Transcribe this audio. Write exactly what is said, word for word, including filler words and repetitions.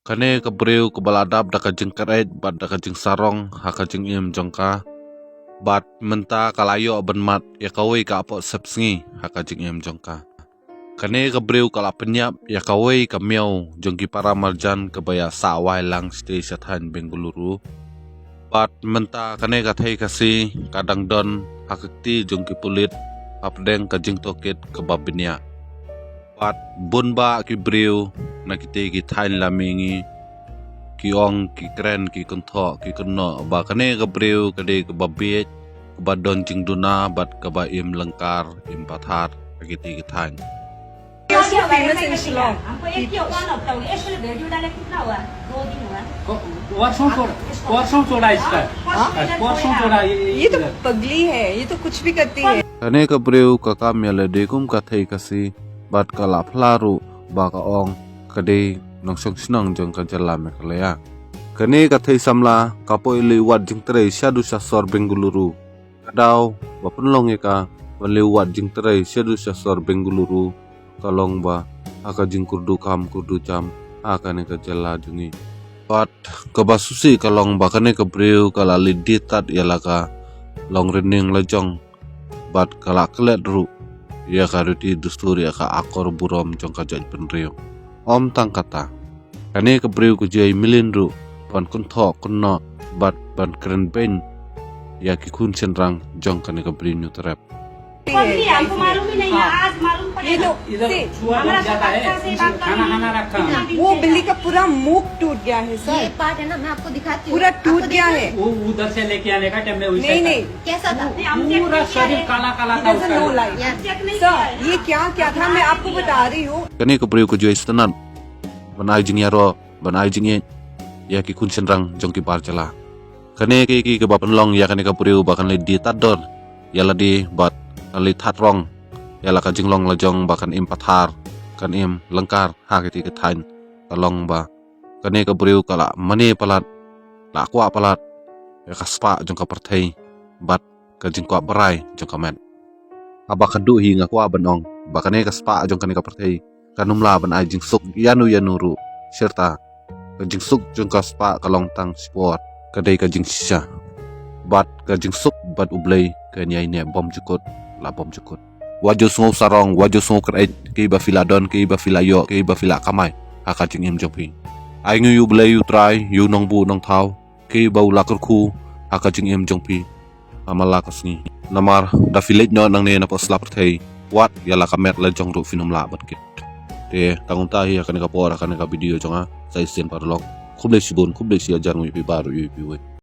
Kane ka briew kaba la dap da ka jingkyreit bad da ka jingsarong ha ka jingim jong ka, bad mynta ka la ïoh ban mad ïa kawei ka apot sepsngi ha ka jingim jong ka. Kane ka briew ka la pynïap ïa kawei ka miaw jong ki para marjan kaba ïa sah wai lang shatei sha thaiñ Bengaluru. Bad mynta kane ka thei Khasi ka dang don ha ka kti jong ki pulit hapdeng ka jingtohkit kaba bniah. Bad bun bah ki briew na kitei ki thaiñ la mihngi ki ong, ki kren, ki kynthoh, ki kynnoh ba kane ka briew ka dei kaba bieit, kaba don jingduna bad kaba im lyngkar, im pathar ha kitei ki thaiñ. ये उसका फेमस है शिलोंग। हमको एक ही वन हफ्ता हो गया, इसलिए वीडियो डाले कितना हुआ? दो दिन हुआ। को-, परसों छोड़ा, परसों छोड़ा इसका। हाँ? परसों छोड़ा ये, ये तो इधर। पगली है, ये तो कुछ भी करती है। Kane ka briew ka kam ïa lade kum ka thei Khasi bad ka la phla ruh ba ka ong ka dei nongshong shnong jong ka jylla Meghalaya. Kane ka thei samla ka poi leit wad jingtrei shaduh sha sor Bengaluru. Ka daw ba pynlong ïa ka ban leit wad jingtrei shaduh sha sor Bengaluru ka long ba ha ka jingkyrduh kam kyrduh jam ha kane ka jylla jong ngi. Bad kaba sngewsih ka long ba kane ka briew ka la leit die tad ïa la ka longrynïeng lajong bad ka la klet ruh ïa ka riti dustur, ïa ka akor burom jong ka jaitbynriew. Ym tang kata, kane ka briew ka ju ai mlien ruh ban kynthoh kynnoh bad ban kren beiñ ïa ki khun shynrang jong kane ka Bri Hynñiewtrep. हमको मालूम ही नहीं है, आज मालूम पड़ा। ये लो, इधर see, छुआ बहुत ज्यादा है। खाना, खाना रखा है। वो बिल्ली का पूरा मुख टूट गया है, सर। ये पार्ट है ना, मैं आपको दिखाती हूँ। पूरा टूट गया है। वो उधर से लेके आने का टाइम में वैसा नहीं, था। नहीं। कैसा था? वो पूरा शरीर काला काला था उसका। He doesn't know life। Sir, ये क्या क्या था, मैं आपको बता रही हूँ। Kane ka briew ka ju ai sngewtynnat ban ai jingïaroh, ban ai jingïeit ïa ki khun shynrang jong ki bar jylla. Kane ka dei kaba pynlong ïa kane ka briew ba kan leit die tad dor ïa lade bad kan leit thad rong ïa la ka jinglong lajong ba kan im pathar, kan im lyngkar ha kitei ki thaiñ. Ka long ba kane ka briew ka la mane palat, la kwah palat ïa ka spah jong ka pyrthei bad ka jingkwah brai jong ka met. Haba khatduh hi nga kwah ban ong ba kane ka spah jong kane ka pyrthei kan ym lah ban ai jingsuk ïano ïano ruh. Shisha ka jingsuk jong ka spah ka long tang shipor, ka dei ka jingshisha. Bad ka jingsuk bad U Blei kan ïai neh bymjukut la bymjukut. Wat ju sngew sarong, wat ju sngew kyreit, kiei ba phi la don, kiei ba phi la ïoh, kiei ba phi la kamai ha ka jingim jong phi. Ainguh ïa U Blei, ïa U Trai, ïa U Nongbuh Nongthaw, kiei ba u la kyrkhu ha ka jingim jong phi ha man la ka sngi. Namar da phi leit noh nangne na pdeng sla pyrthei, wat ïa la ka met lajong ruh phin ym lah ban kit. Te tang kumta hi ha kane ka por, ha kane ka video jong nga. Sa shisien paralok, khublei shibun, khublei shihajar nguh ïa phi baroh, ïa phi wei.